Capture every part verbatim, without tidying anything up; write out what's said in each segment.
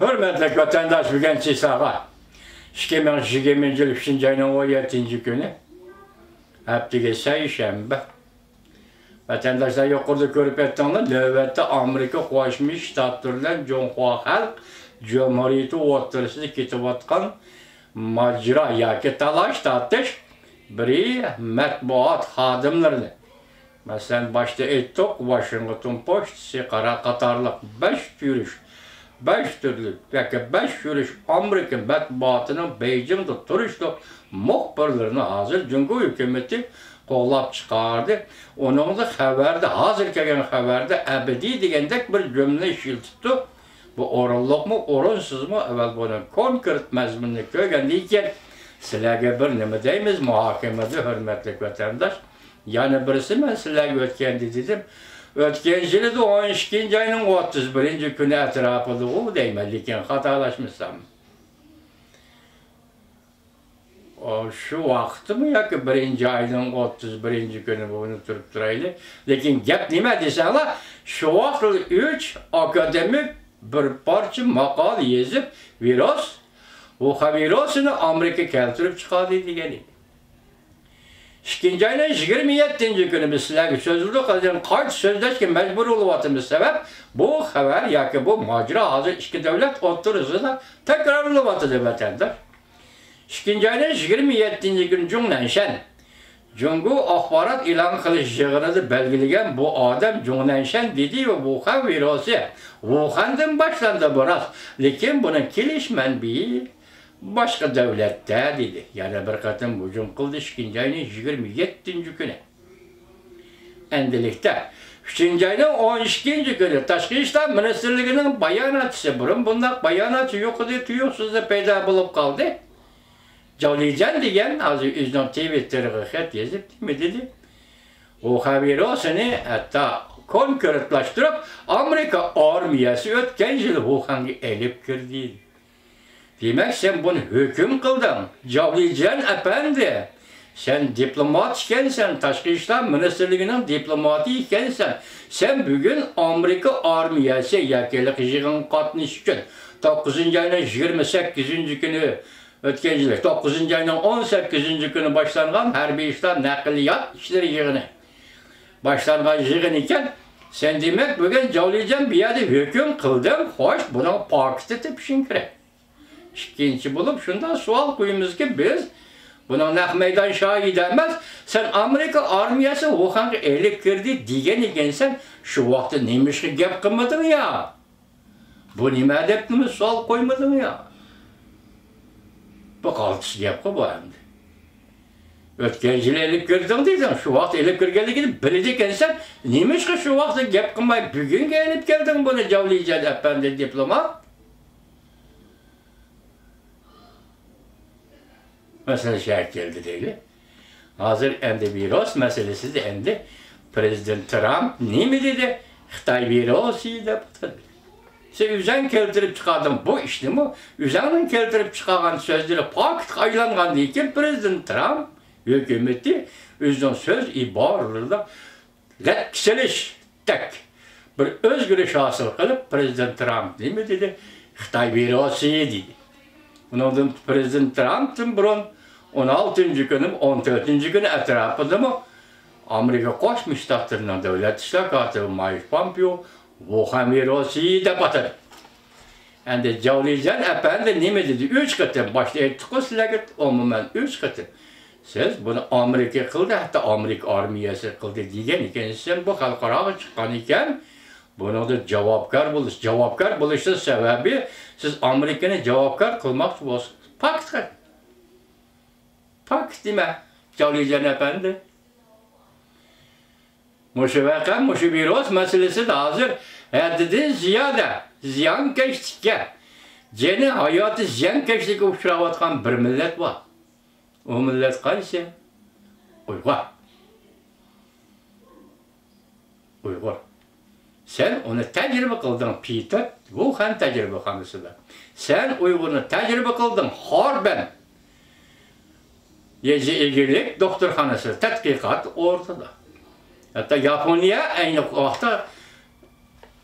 ھۆرمەتلىك ۋەتەنداش، بۈگۈن سىزلەرگە ئىككى مىڭ يىگىرمىنچى يىل ئۈچىنچى ئاينىڭ ئون يەتتىنچى كۈنى، ھەپتىگە سەيشەنبە. ۋەتەنداشلار، يۇقىرىدا كۆرۈپ ئۆتتۈڭلار، نۆۋەتتە ئامېرىكا قوشما شتاتلىرى بىلەن جۇڭخۇا خەلق جۇمھۇرىيىتى ئوتتۇرىسىدا كېتىۋاتقان ماجىرا ياكى تالاش-تارتىش، بىرى مەتبۇئات خادىملىرىنى، مەسىلەن، باشتا ئېيتتۇق، ۋاشىنگتون پوچتىسى قارا قاتارلىق بەش يۈرۈش، بەش تۈرلۈك ياكى بەش يۈرۈش ئامېرىكا مەتبۇئاتىنىڭ بېيجىڭدا تۇرۇشلۇق مۇخبىرلىرىنى ھازىر جۇڭگو ھۆكۈمىتى قوغلاپ چىقاردى. ئۇنىڭدا خەۋەردە، ھازىر كەلگەن خەۋەردە ئەبەدىي دېگەندەك بىر جۈملە ئىشلىتىپتۇ. بۇ ئورۇنلۇقمۇ، ئورۇنسىزمۇ؟ ئەۋۋەل بۇنىڭ كونكرېت مەزمۇنىنى كۆرگەندىن كېيىن سىلەرگە بىر نېمە دەيمىز مۇھاكىمىدە، ھۆرمەتلىك ۋەتەنداش. يەنە بىرسى، مەن سىلەرگە ئۆتكەندە دېدىم، ئۆتكەن يىلىدا ئون ئىككىنچى ئاينىڭ ئوتتۇز بىرىنچى كۈنى ئەتراپىدىغۇ دەيمەن، لېكىن خاتالاشمىسام. ئو، شۇ ۋاقىتتىمۇ ياكى بىرىنچى ئاينىڭ ئوتتۇز بىرىنچى كۈنى، بۇنى تۇرۇپ تۇرايلى. لېكىن گەپ نېمە دېسەڭلار، شۇ ۋاقىتتا ئۈچ ئاكادېمىك بىر پارچە ماقالە يېزىپ، ۋىرۇس، ۋۇخەن ۋىرۇسىنى ئامېرىكا كەلتۈرۈپ چىقاردى دېگەن ئىدى. ئىككىنچى ئاينىڭ يىگىرمە يەتتىنچى كۈنى بىز سىلەرگە سۆزلىدۇق، ھازىر قايتا سۆزلەشكە مەجبۇر بولۇۋاتىمىز، سەۋەب بۇ خەۋەر ياكى بۇ ماجىرا ھازىر ئىككى دۆلەت ئوتتۇرىسىدا تەكرارلىنىۋاتىدۇ، ۋەتەنداش. ئىككىنچى ئاينىڭ يىگىرمە يەتتىنچى كۈنى جۇڭنەنشەن جۇڭگو ئاخبارات ئېلان قىلىش يىغىنىدا بەلگىلىگەن بۇ ئادەم جۇڭنەنشەن دېدى ۋە ۋۇخەن ۋىرۇسى ۋۇخەندىن باشلاندى، بۇ راست، لېكىن بۇنىڭ كېلىش مەنبىيى باشقا دۆلەتتە دېدى. يەنە بىر قېتىم ھۇجۇم قىلدى ئىككىنچى ئاينىڭ يىگىرمە يەتتىنچى كۈنى. ئەمدىلىكتە ئۈچىنچى ئاينىڭ ئون ئىككىنچى كۈنى تاشقى ئىشلار مىنىستىرلىكىنىڭ باياناتچىسى، بۇرۇن بۇنداق باياناتچى يوق ئىدى، تۇيۇقسىزلا پەيدا بولۇپ قالدى. جاۋ لىجيەن دېگەن ھازىر ئۆزىنىڭ تىۋىتتېرىغا خەت يېزىپ نېمە دېدى؟ ۋۇخەن ۋىرۇسىنى ھەتتا كونكرېتلاشتۇرۇپ، ئامېرىكا ئارمىيەسى ئۆتكەن يىلى ۋۇخەنگە ئېلىپ كىردى. دېمەك، سەن بۇنى ھۆكۈم قىلدىڭ، جاۋ لىجيەن ئەپەندى. سەن دىپلومات ئىكەنسەن، تاشقى ئىشلار مىنىستىرلىكىنىڭ دىپلوماتى ئىكەنسەن. سەن بۈگۈن ئامېرىكا ئارمىيەسى ياكى ھېلىقى يىغىنغا قاتنىشىش ئۈچۈن توققۇزىنچى ئاينىڭ يىگىرمە سەككىزىنچى كۈنى، ئۆتكەن يىلى توققۇزىنچى ئاينىڭ ئون سەككىزىنچى كۈنى باشلانغان ھەربىي ئىشلار نەقلىيات ئىشلىرى يىغىنى، باشلانغان يىغىن ئىكەن. سەن دېمەك بۈگۈن جاۋ لىجيەن بۇ يەردە ھۆكۈم قىلدىڭ، خوش، بۇنىڭ پاكىتى تېپىشىڭ كېرەك. ئىككىنچى بولۇپ شۇنداق سوئال قويىمىزكى، بىز بۇنىڭ نەق مەيدان شاھىدى ئەمەس، سەن ئامېرىكا ئارمىيەسى ۋۇخەنغا ئېلىپ كىردى دېگەن ئىكەنسەن، شۇ ۋاقىتتا نېمىشقا گەپ قىلمىدىڭ يا؟ بۇ نېمە دەپمۇ سوئال قويمىدىڭ يا؟ بۇ غالتىس گەپقۇ بۇ ئەمدى. ئۆتكەن يىلى ئېلىپ كىردىڭ دېدىڭ، شۇ ۋاقىت ئېلىپ كىرگەنلىكىنى بىلىدىكەنسەن، نېمىشقا شۇ ۋاقىتتا گەپ قىلماي بۈگۈنگە ئېلىپ كەلدىڭ بۇنى، جاۋ لىجيەن ئەپەندى دىپلومات؟ مەسىلە شۇ يەرگە كەلدى دەيلى. ھازىر ئەمدى ۋىرۇس مەسىلىسىدە ئەمدى پرېزىدېنت ترامپ نېمە دېدى؟ خىتاي ۋىرۇسى دەپ ئاتىدى. سەن ئۆزۈڭ كەلتۈرۈپ چىقاردىڭ بۇ ئىشنىمۇ، ئۆزۈڭنىڭ كەلتۈرۈپ چىقارغان سۆزلىرى پاكىتقا ئايلانغاندىن كېيىن پرېزىدېنت ترامپ ھۆكۈمىتى ئۆزىنىڭ سۆز ئىبارىلىرىدا رەتكە سېلىشتەك بىر ئۆزگىرىش ھاسىل قىلىپ، پرېزىدېنت ترامپ نېمە دېدى؟ خىتاي ۋىرۇسى دېدى. ئۇنىڭدىن پرېزىدېنت ترامپتىن بۇرۇن ئون ئالتىنچى كۈنى، ئون تۆتىنچى كۈنى ئەتراپىدىمۇ ئامېرىكا قوشما شتاتلىرىنىڭ دۆلەت ئىشلار كاتىپى مايك پومپېئو ۋۇخەن ۋىرۇسى دەپ ئاتىدى. ئەمدى جاۋ لىجيەن ئەپەندى نېمە دېدى؟ ئۈچ قېتىم، باشتا ئېيتتۇققۇ سىلەرگە، ئومۇمەن ئۈچ قېتىم. سىز بۇنى ئامېرىكا قىلدى، ھەتتا ئامېرىكا ئارمىيەسى قىلدى دېگەن ئىكەنسەن، بۇ خەلقئاراغا چىققان ئىكەن. بۇنىڭدا جاۋابكار بولۇش، جاۋابكار بولۇشنىڭ سەۋەبى، سىز ئامېرىكىنى جاۋابكار قىلماقچى بولسىڭىز، پاكىت قايتۇرۇڭ. پاكىت نېمە؟ جاۋ لىجيەن ئەپەندى. مۇشۇ ۋەقە، مۇشۇ ۋىرۇس مەسىلىسىدە ھازىر ھەددىدىن زىيادە زىيانكەشلىككە، جېنى، ھاياتى زىيانكەشلىككە ئۇچراۋاتقان بىر مىللەت بار. ئۇ مىللەت قايسى؟ ئۇيغۇر. ئۇيغۇر. سەن ئۇنى تەجرىبە قىلدىڭ پىتېر، ۋۇخەن تەجرىبىخانىسىدا. سەن ئۇيغۇرنى تەجرىبە قىلدىڭ خاربىن يېزا ئىگىلىك دوختۇرخانىسىدا، تەتقىقات ئورنىدا. ھەتتا ياپونىيە ئەينى ۋاقىتتا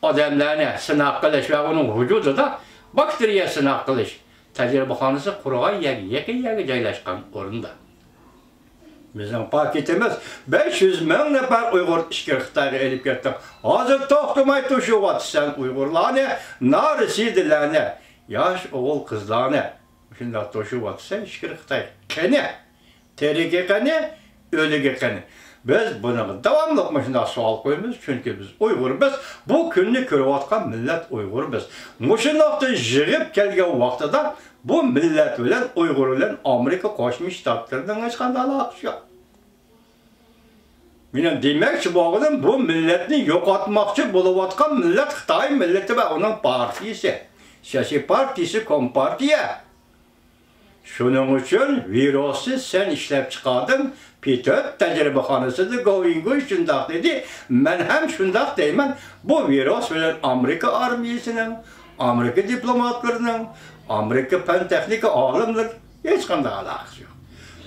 ئادەملەرنى سىناق قىلىش ۋە ئۇنىڭ ۋۇجۇدىدا باكتېرىيە سىناق قىلىش تەجرىبىخانىسى قۇرغان يەرگە يېقىن يەرگە جايلاشقان ئورۇندا. بىزنىڭ پاكىتىمىز بەش يۈز مىڭ نەپەر ئۇيغۇر ئىچكىرى خىتايغا ئېلىپ كەتتۇق. ھازىر توختىماي توشۇۋاتىسەن ئۇيغۇرلارنى، نارسىدىلەرنى، ياش ئوغۇل قىزلارنى. شۇنداق توشۇۋاتىسەن ئىچكىرى خىتاي. قېنى؟ تىرىكى قېنى؟ ئۆلۈكى قېنى؟ بىز بۇنىڭغا داۋاملىق مۇشۇنداق سوئال قويىمىز، چۈنكى بىز ئۇيغۇر، بىز بۇ كۈننى كۆرۈۋاتقان مىللەت ئۇيغۇر بىز. مۇشۇنداقتا يىغىپ كەلگەن ۋاقتىدا بۇ مىللەت بىلەن، ئۇيغۇر بىلەن ئامېرىكا قوشما شتاتلىرىنىڭ ھېچقانداق ئالاقىسى يوق. مېنىڭ دېمەكچى بولغىنىم، بۇ مىللەتنى يوقاتماقچى بولۇۋاتقان مىللەت خىتاي مىللىتى ۋە ئۇنىڭ پارتىيىسى، سىياسىي پارتىيىسى، كومپارتىيە. شۇنىڭ ئۈچۈن ۋىرۇسنى سەن ئىشلەپ چىقاردىڭ، پېتۆت تەجرىبىخانىسىدا گوۋىڭگۇي شۇنداق دېدى، مەن ھەم شۇنداق دەيمەن. بۇ ۋىرۇس بىلەن ئامېرىكا ئارمىيىسىنىڭ، ئامېرىكا دىپلوماتلىرىنىڭ، ئامېرىكا پەن تېخنىكا ئالىملىرى ھېچقانداق ئالاقىسى يوق.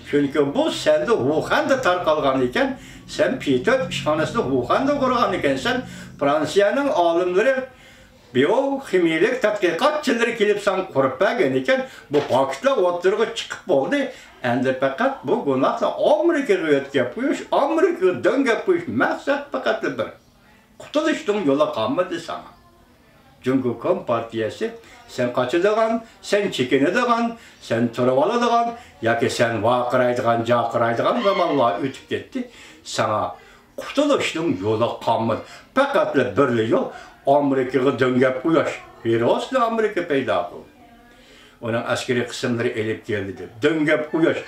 چۈنكى بۇ سەندە ۋۇخەندە تارقالغان ئىكەن، سەن پېتۆت ئىشخانىسىنى ۋۇخەندە قۇرغان ئىكەنسەن، فرانسىيەنىڭ ئالىملىرى، بىيوخىمىيىلىك تەتقىقاتچىلىرى كېلىپ ساڭا قۇرۇپ بەرگەن ئىكەن، بۇ پاكىتلار ئوتتۇرىغا چىقىپ بولدى. ئەمدى پەقەت بۇ گۇناھنى ئامېرىكىغا يۆتكەپ قويۇش، ئامېرىكىغا دۆڭگەپ قويۇش، مەقسەت پەقەتلا بىر. قۇتۇلۇشنىڭ يولى قالمىدى ساڭا. جۇڭگو كومپارتىيەسى، سەن قاچىدىغان، سەن چېكىنىدىغان، سەن تۇرۇۋالىدىغان ياكى سەن ۋارقىرايدىغان، جارقىرايدىغان زامانلار ئۆتۈپ كەتتى. ساڭا قۇتۇلۇشنىڭ يولى قالمىدى. پەقەتلا بىرلا يول، ئامېرىكىغا دۆڭگەپ قويۇش. ۋىرۇسنى ئامېرىكا پەيدا قىلدى. ئۇنىڭ ئەسكىرىي قىسىملىرى ئېلىپ كەلدى دەپ دۆڭگەپ قويۇش،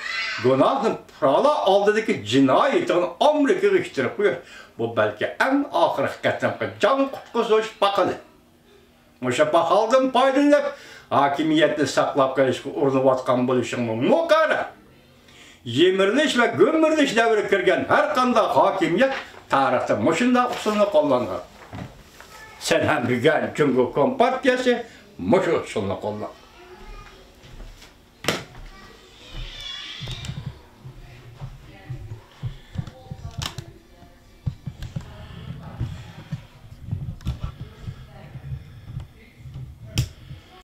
گۇناھنى پۇقرالار ئالدىدىكى جىنايىتىڭنى ئامېرىكىغا ئىتتىرىپ قويۇش، بۇ بەلكى ئەڭ ئاخىرقى قېتىمقى جان قۇتقۇزۇش پاقىلى. مۇشۇ پاقالدىن پايدىلىنىپ، ھاكىمىيەتنى ساقلاپ قېلىشقا ئۇرۇنۇۋاتقان بولۇشۇڭمۇ مۇقەررەر. يىمىرىلىش ۋە گۈمۈرۈلۈش دەۋرىگە كىرگەن ھەر قانداق ھاكىمىيەت تارىختا مۇشۇنداق ئۇسۇلنى قوللانغان. سەن ھەم بۈگۈن جۇڭگو كومپارتىيەسى مۇشۇ ئۇسۇلنى قوللان.